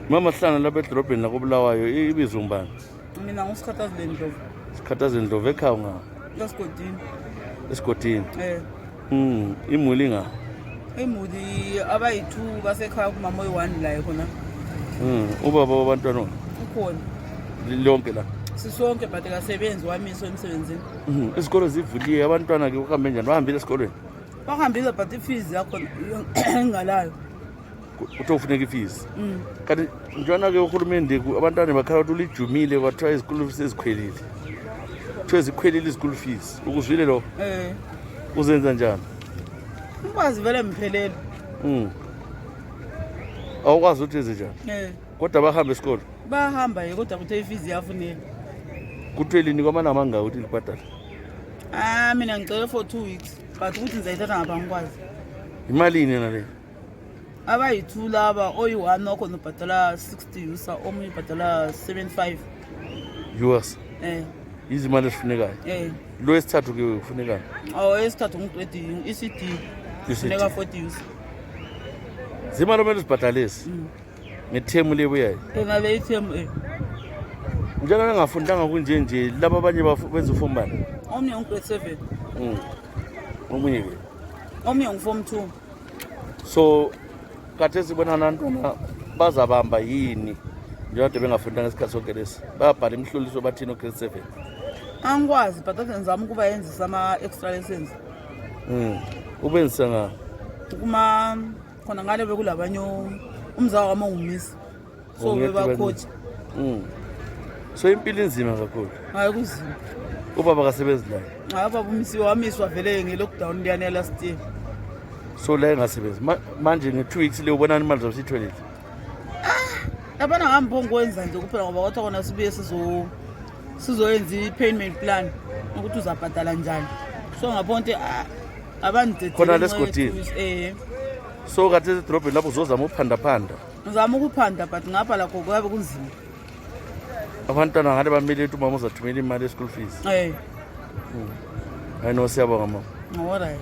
Mama hlanga lapha edrobheni la kobulawayo ibizo ngibani? Mina ngusikhathazi Ndlovu. Sikhathazi Ndlovu ekhaya nga. Esigodini. Imuli nga. Imuli abayi2 basekhaya kumama oyi1 la khona. Ubaba wabantwana ukhona. Lonke la. Sisonke but akasebenzi wamiswa emsebenzini. Isikolo zivuliwe abantwana ke uhambe njani bahambile esikolweni? Bahambile but ifees yakho ingalayo. Utofuneka ifees. Kanti njana ke uhulumende abantwana bakhala ulijumile kwathiwa izikolo sezikhwelile. Kuthiwa zikhwelile izikolo fees. Ukuzwile lo? Uzenza njani? Ukwazi vele mphelele. Awukwazi ukuthi enze njani? Kodwa bahamba esikolo. Bahamba kodwa kuthe ifees yafuneka. Kuthelini kwamana manga ukuthi libhadala? Mina ngicela for 2 weeks but ukuthi ngizayithatha ngapha ngikwazi. Imali ini nale? Abayi2 laba oyi1 okhona ubhadala 60 usa omunye ubhadala 75 US. Izimali ezifunekayo. Lo esithathu ke ufunekayo. Esithathu ngiqedi ECD. Ufuneka 40 usa. Zimali omele sibhadalesi. Ngethemu lebuyayo. Ngale ithemu Njalo ngafundanga kunje nje laba abanye benza uform bani? Omnye ungrade 7. Omunye ke. Omnye ngiform 2. So kade sibona nantona bazabamba yini njengoba bengafundanga isikhathi sonke lesi bayabhala imhloliso bathini grade 7. Angikwazi but ngizama ukuba yenzisa ama extra lessons. Ubenzisa nga kuma khona ngale bekulabanye umzawa wami ongumisi so beba coach. So impilo inzima kakhulu. Hayi kuzima. Ubaba kasebenzi la. Hayi baba umisi wamiswa vele ngelockdown liyana last year. So la engasebenzi manje nge2 weeks le ubona imali zositholile. Abana ngambongo kwenza nje kuphela ngoba kwathi khona sibuye sizoyenza i-payment plan ukuthi uzabhadala njani. So ngaphonke abandidedile khona lesigotini. So kade edrobheni lapho uzozama uphanda. Ngizama ukuphanda but ngapha lakho kuyabe kunzima. Abantwana ngale bamile ukuthi umama uzathumela imali ye-school fees. I know siyabonga mama. Alright.